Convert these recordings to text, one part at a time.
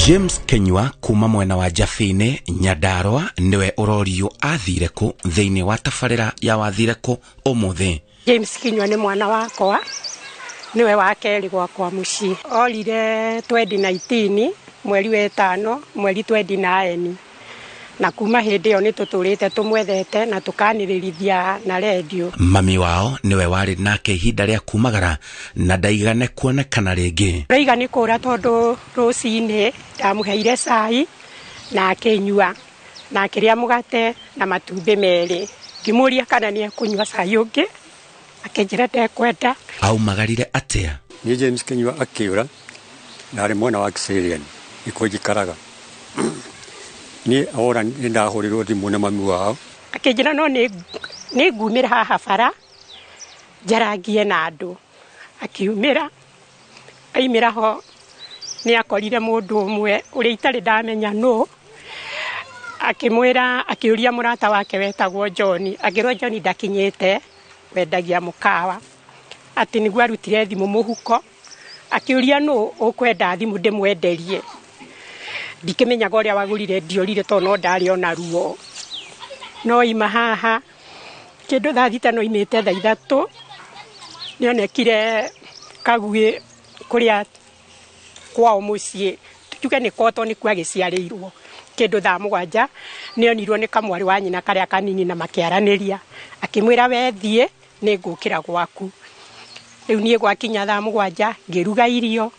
James Kinyua kuma mwena wa Jabini Nyandarua niwe urorio athire ku thiini wa tabarira ya wathire ku umuthi. James Kinyua ni mwana wakwa, niwe wa keri gwakwa mucii. Orire 2019 mweri wa 5 mweri 29 na kuma hindi iyo ni tuturite tumwethete na tukanirĩrithia na redio. Mami wao niwe wari nake ihinda ria kumagara na ndaigane kuonekana ringi. Raiga ni kura tondu rucini ndamuheire cai na akinyua na akiria mugate na matumbi meri. Ngimuria kana ni ekunyua cai ungi akinjira ndekwenda. Aumagarire atia? Ni James Kinyua akiura na ari mwana wa Kiserian iko njikaraga. Ni ora ni ndahurirwo thimu na mami wao. Akinjira no ni ngumira haha bara njarangie na andu. Akiumira aimira ho ni akorire mundu umwe uria itari ndamenya no. Akimwira akiuria murata wake wetagwo John, akirwo John ndakinyite wendagia mukawa ati niguo arutire thimu muhuko. Akiuria no ukwenda thimu ndimwenderie. Ndikimenyaga uria wagurire ndiorire to no ndari ona ruo. No ima haha kindu thaa thita no imite thaa ithatu nionekire kagui kuria kwao mucii, tujuge ni kwao to ni kwa giciarĩirwo. Kindu thaa mũgwanja nionirwo ni kamwari wa nyina karia kanini na makiaraniria. Akimwira we thie ni ngukira gwaku. Riu nie gwakinya thaa mũgwanja ngiruga irio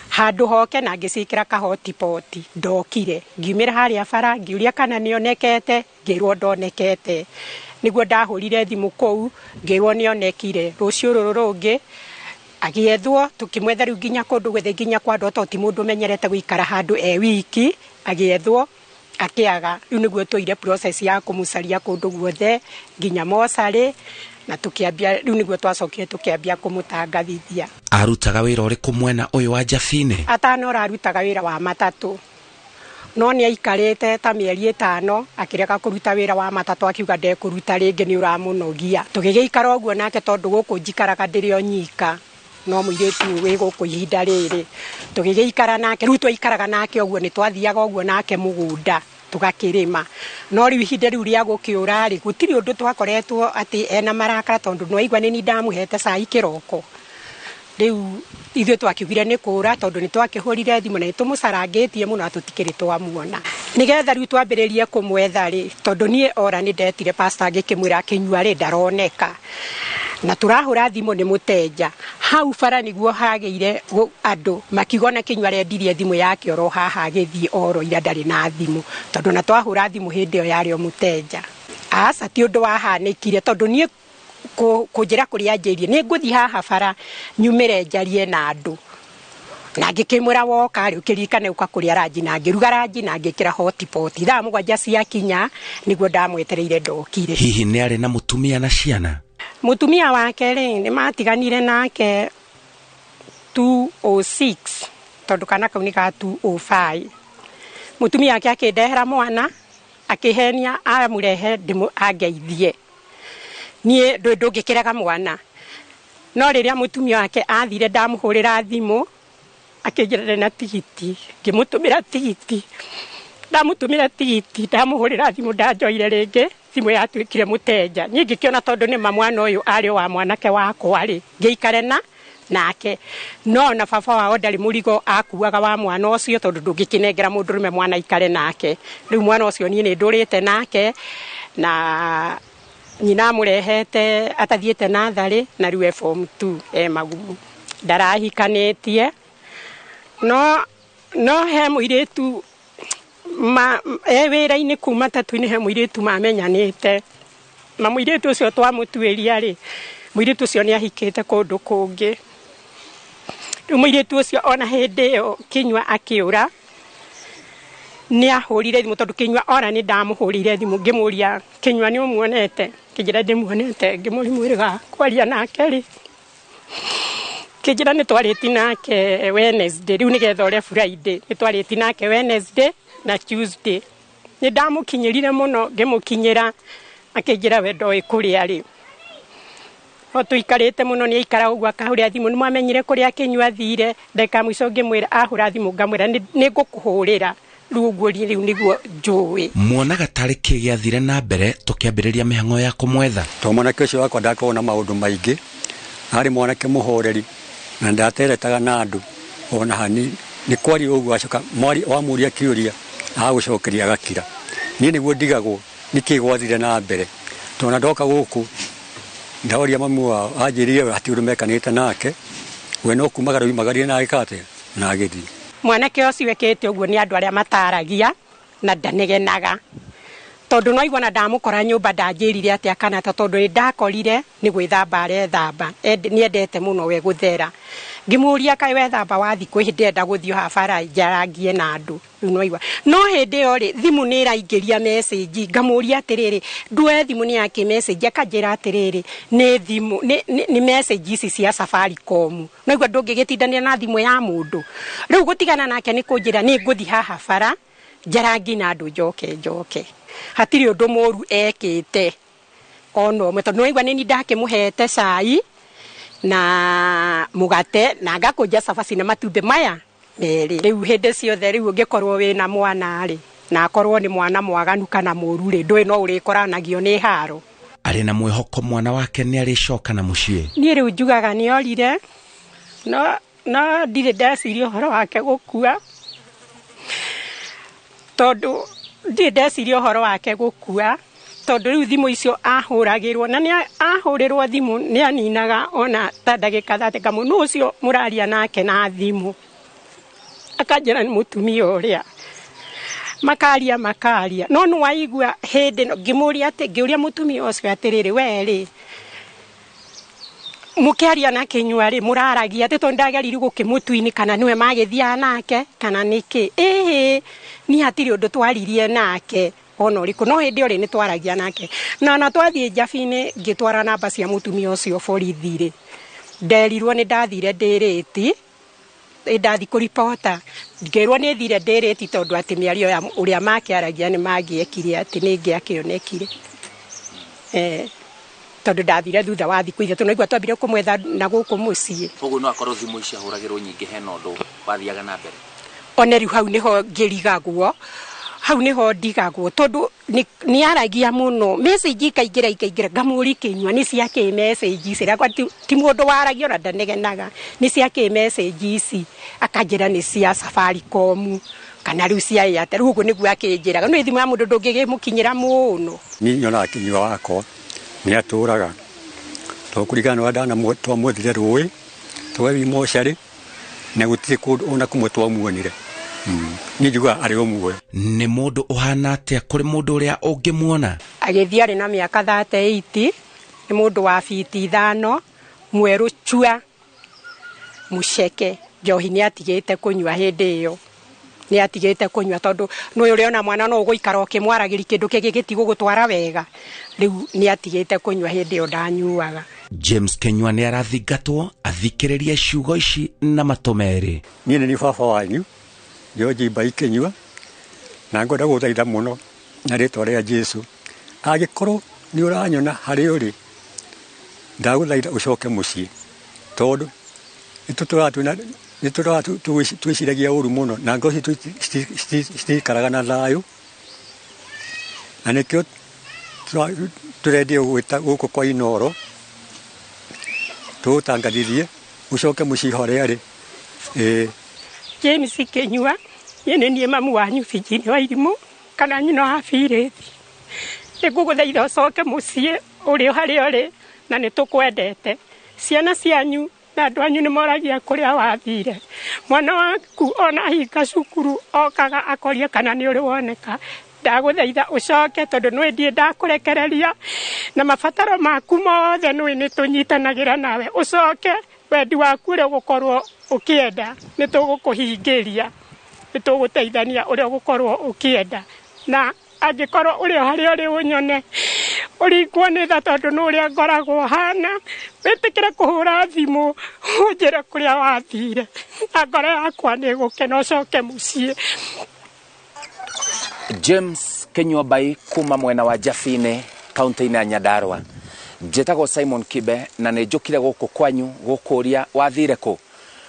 handu hoke na ngicikira ka hotpot. Ndokire ngiumira haria bara ngiuria kana nionekete, ngirwo ndonekete. Niguo ndahurire thimu kuu ngirwo nionekire. Rucio ruru rungi agiethwo tukimwetha riu nginya kundu gwethe nginya kwa andu to ti mundu menyerete guikara handu e wiki. Agiethwo akiaga. Riu niguo twoire process ya kumucaria kundu guothe nginya mocarĩ na tukiambia. Riu niguo twacokire tukiambia kumutangathithia. Arutaga wira uriku mwena uyu wa Jabini? Atano ararutaga wira wa matatu, no ni aikarite ta mieri 5 akirega kuruta wira wa matatu akiuga ndekuruta ringi ni uramunogia. Tugigiikara uguo nake tondu guku njikaraga ndiri o nyika no muiritu wi guku ihinda riri. Tugigiikara nake riu twaikaraga nake uguo ni twathiaga uguo nake mugunda tugakirima. No riu ihinda riu ria gukiura ri gutiri undu twakoretwo ati ena marakara tondu no aigua ni ndamuhete cai kiroko. Riu ithuĩ twakiugire nĩ kũra tondu nĩ twakĩhũrire thimũ na nĩtũmũcarangitie mũno tũtikĩrĩ twamuona. Nĩgetha rĩu twambĩrĩrie kũmwetha rĩ, tondũ niĩ ora nĩ ndetire pastor ngĩkĩmwĩra Kinyua rĩ ndaroneka na tũrahũra thimũ nĩ mũtenja. Hau bara nĩguo hagĩire andũ makiuga ona Kinyua arendirie thimũ yake oro haha agĩthiĩ oro ira ndarĩ na thimũ, tondũ na twahũra thimũ hĩndĩ ĩyo yarĩ o mũtenja. Aca ti ũndũ wahanĩkire tondũ niĩ kunjira kuria njĩirie nĩ ngũthiĩ haha bara nyumĩre njarie na andũ. Na ngĩkĩmwĩra woka rĩ ũkĩririkane ũka kũrĩa ranji, na ngĩruga ranji na ngĩkĩra hotpot. Thaa mũgwanja ciakinya nĩguo ndamwetereire ndokire. Hihi nĩ arĩ na mũtumia na ciana? Mũtumia wake rĩ nĩ matiganire nake 206 tondũ kana kau nĩ ka 205. Mũtumia wake akĩndehera mwana akĩhenia amũrehe angeithie. Niĩ ndũngĩkĩrega mwana. No rĩrĩa mũtumia wake athire ndamũhũrĩra thimũ akĩnjĩra ndarĩ na tigiti, ngĩmũtũmĩra tigiti. Ndamũtũmĩra tigiti ndamũhũrĩra thimũ ndanjoire rĩngĩ thimũ yatuĩkire mũtenja. Niĩ ngĩkĩona tondũ nĩ ma mwana ũyũ arĩ wa mwanake wakwa rĩ ngĩikare na nake. No na baba wao ndarĩ mũrigo akuaga wa mwana ũcio tondũ ndũngĩkĩnengera mũndũrũme mwana aikare nake. Rĩu mwana ũcio niĩ nĩ ndũrĩte nake na nyina amũrehete atathiĩte natharĩ na rĩu e form 2 e magumu. Ndarahikanĩtie no he mũirĩtu e wĩra-inĩ kuma matatũ-inĩ he mũirĩtu mamenyanĩte na mũirĩtu ũcio twamũtuĩria rĩ mũirĩtu ũcio nĩ ahikĩte kũndũ kũngĩ. Rĩu mũirĩtu ũcio ona hĩndĩ ĩyo Kinyua akĩũra nĩ ahũrire thimũ tondũ Kinyua ora nĩ ndamũhũrire thimũ ngĩmũria Kinyua nĩ ũmuonete? Kĩnjĩra ndĩmuonete. Ngĩmũria mwĩrĩga kwaria nake rĩ? Kĩnjĩra nĩ twarĩti nake Wednesday, rĩu nĩgetha ũrĩa Friday nĩ twarĩti nake Wednesday na Tuesday. Nĩ ndamũkinyĩrire mũno ngĩmũkinyĩra akĩnjĩra we ndoĩ kũrĩa rĩ. No tũikarĩte mũno nĩ aikara ũguo akahũrĩra thimũ, nĩ mwamenyire kũrĩa Kĩnyua athire. Ndagĩka ya mũico ngĩmwĩra ahũra thimũ ngamwĩra nĩ ngũkũhũrĩra. Rĩu ũguo rĩu nĩguo njũĩ. Muonaga tarĩ kĩ gĩathire na mbere tũkĩambĩrĩria mĩhang'o ya kũmwetha? To mwanake ũcio wakwa ndakoragwo na maũndũ maingĩ, arĩ mwanake mũhoreri na ndateretaga na andũ ona hanini. Nĩ kwaria ũguo acoka wamũria kĩũria agũcokeria agakira. Niĩ nĩguo ndigagwo nĩkĩ gwathire na mbere, tondũ ndoka gũkũ ndaũria mamu wao anjĩrire hatirĩ ũndũ mekanĩte nake, we no kumagara oimagarire na agĩka atĩa na agĩthiĩ. Mwanake ũcio ekĩte ũguo nĩ andũ arĩa mataragia na ndanegenaga, tondũ no igua na ndamũkora nyũmba ndanjĩrire atĩa kana ta, tondũ nĩ ndakorire nĩ gwĩthamba arethamba, nĩendete mũno we gũthera. Ngĩmũria kaĩ wethamba wathiĩ kwĩ hĩndĩ ndĩrenda gũthiĩ haha bara njarangie na andũ. Rĩu no igua. No hĩndĩ ĩyo rĩ, thimũ nĩ ĩraingĩria message, ngamũria atĩrĩrĩ, nduoe thimũ nĩ yakĩ message, akanjĩra atĩrĩrĩ, nĩ thimũ, nĩ message ici cia Safaricom. No igua ndũngĩgĩtindanĩra na thimũ ya mũndũ. Rĩu gũtigana nake nĩ kũnjĩra nĩ ngũthiĩ haha bara njarangie na andũ njoke njoke. Hatirĩ ũndũ mũru ekĩte ona ũmwe, tondũ nĩwaigua nĩ niĩ ndakĩmũhete cai na mũgate na ngakũnja cabaci na matumbĩ maya merĩ. Rĩu hĩndĩ ciothe rĩu ũngĩkorwo wĩna mwana rĩ, na akorwo nĩ mwana mwaganu kana mũru rĩ, ndũĩ no ũrĩkoranagio nĩ haro. Arĩ na mwĩhoko mwana wake nĩ arĩcoka na mũciĩ. Niĩ rĩu njugaga nĩ orire, no ndirĩ ndeciria ũhoro wake gũkua, tondũ ndirĩ ndeciria ũhoro wake gũkua, tondũ rĩu thimũ icio ahũragĩrwo, na nĩ ahũrĩrwo thimũ nĩ aninaga ona ta ndagĩka thate, ngamũ nũ ũcio mũraria nake na thimũ, akanjĩra nĩ mũtumia ũrĩa. Makaria makaria, no nĩ waigua hĩndĩ ĩno ngĩmũria atĩ, ngĩũria mũtumia ũcio atĩrĩrĩ, we rĩ mũkĩaria na Kĩnyua rĩ, mũraragia atĩ tondũ ndageririe gũkĩmũtuini kana nĩwe magĩthiaga nake kana nĩkĩ? Ĩhĩ, niĩ hatirĩ ũndũ twaririe nake ona ũrĩkũ, no hĩndĩ ĩyo rĩ nĩ twaragia nake. Na ona twathiĩ Njabi-inĩ ngĩtwara namba cia mũtumia ũcio borithi rĩ, nderirwo nĩ ndathire ndĩrĩti, ndathiĩ kũribota, ngĩrwo nĩ thire ndĩrĩti tondũ atĩ mĩario ya ũrĩa makĩaragia nĩ mangĩekire atĩ nĩ ngĩakĩonekire. Tondũ ndathire thutha wa thikũ ithatũ, naigua twambire kũmwetha na gũkũ mũciĩ. Koguo no akorwo thimũ ici ahũragĩrwo nyingĩ hena ũndũ wathiaga na mbere. One rĩu hau nĩho ngĩrigagwo, hau nĩho ndigagwo, tondũ nĩ aragia mũno, message ikaingĩra ikaingĩra, ngamũria Kĩnyua nĩ cia kĩ message ici, rakwa ti mũndũ waragia ona ndanegenaga, nĩ cia kĩ message ici, akanjĩra nĩ cia Safaricom kana rĩu cia Airtel, rĩu ũguo nĩguo akĩnjĩraga. No thimũ ya mũndũ ndũngĩgĩmũkinyĩra mũno. Niĩ nyonaga Kĩnyua wakwa nĩ atũraga, tondũ kũringana na ũrĩa twamwethire rũĩ, twathiĩ mocarĩ, na gũtirĩ kũndũ ona kũmwe twamuonire. Niĩ njugaga arĩ o muoyo. Nĩ mũndũ ũhana atĩa kũrĩ mũndũ ũrĩa ũngĩmuona? Agĩthiĩ arĩ na mĩaka 38, nĩ mũndũ wa biti 5, mwerũ cua, mũceke. Njohi nĩ atigĩte kũnyua hĩndĩ ĩyo. Nĩ atigĩte kũnyua tondũ nĩ ũrĩ ona mwana no ũgũikara ũkĩmwaragĩria kĩndũ kĩngĩ gĩtigũgũtwara wega. Rĩu nĩ atigĩte kũnyua hĩndĩ ĩyo ndanyuaga. James Kĩnyua nĩ arathingatwo athikĩrĩrie ciugo ici na matũ merĩ. Niĩ nĩ niĩ baba wanyu, George Mbai Kĩnyua, na ngwenda gũgũthaitha mũno na rĩtwa rĩa Jesũ. Angĩkorwo nĩ ũranyona harĩa ũrĩ, ndagũthaitha ũcoke mũciĩ, tondũ nĩ tũraga twĩciragia ũru mũno, na ngoro citũ citikaraga na thayũ, na nĩkĩo tũrendia gwĩta gũkũ kwa Inooro, tũgũtangathithie ũcoke mũciĩ harĩa arĩ. James Kĩnyua, niĩ nĩ niĩ mamu wanyu Virginia wa Irimũ, kana nyina wa Birĩthi. Nĩ ngũgũthaitha ũcoke mũciĩ ũrĩ harĩa ũrĩ, na nĩ tũkwendete. Ciana cianyu na andũ anyu nĩ moragia kũrĩa wathire. Mwana waku ona ahinga cukuru okaga akoria kana nĩ ũrĩ woneka. Ndagũthaitha ũcoke tondũ nĩ ndiĩ ndakũrekereria, na mabataro maku mothe nĩ nĩ tũnyitanagĩra nawe. Ũcoke wendi waku ũrĩa ũgũkorwo ũkĩenda nĩ tũgũkũhingĩria, nĩ tũgũteithania ũrĩa ũgũkorwo ũkĩenda. Na angĩkorwo ũrĩ o harĩa ũrĩ ũnyone, ũringwo nĩ tha tondũ nĩ ũrĩa ngoragwo hana, wĩtĩkĩre kũhũra thimũ ũnjĩre kũrĩa wathire, na ngoro yakwa nĩ ĩgũkena ũcoke mũciĩ. James Kĩnyua Mbai kuma mwena wa Jabine kaunti-inĩ ya Nyandarua. Njĩtagwo Simon Kibe na nĩ njũkire gũkũ kwanyu gũkũria wathire kũ.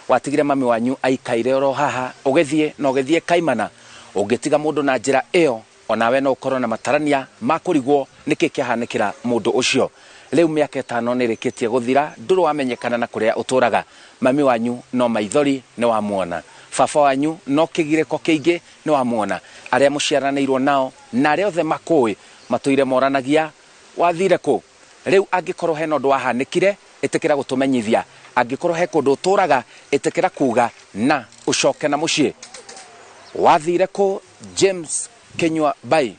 Watigire mami wanyu aikaire oro haha ũgĩthiĩ na ũgĩthiĩ kaimana. Ũngĩtiga mũndũ na njĩra ĩyo onawe no ũkorwo na matarania ma kũrigwo nĩkĩ kĩahanĩkĩra mũndũ ũcio. Rĩu mĩaka ĩtano nĩ ĩrĩkĩtie gũthira, ndũrĩ wamenyekana na kũrĩa ũtũraga. Mami wanyu no maithori nĩ wamuona, baba wanyu no kĩgirĩko kĩingĩ nĩ wamuona, arĩa mũciaranĩirwo nao na arĩa othe makũĩ matũire moranagia wathire kũ. Rĩu angĩkorwo hena ũndũ wahanĩkire, ĩtĩkĩra gũtũmenyithia. Angĩkorwo he kũndũ ũtũraga, ĩtĩkĩra kuga na ũcoke na mũciĩ. Wathire kũ James Kinyua Bai?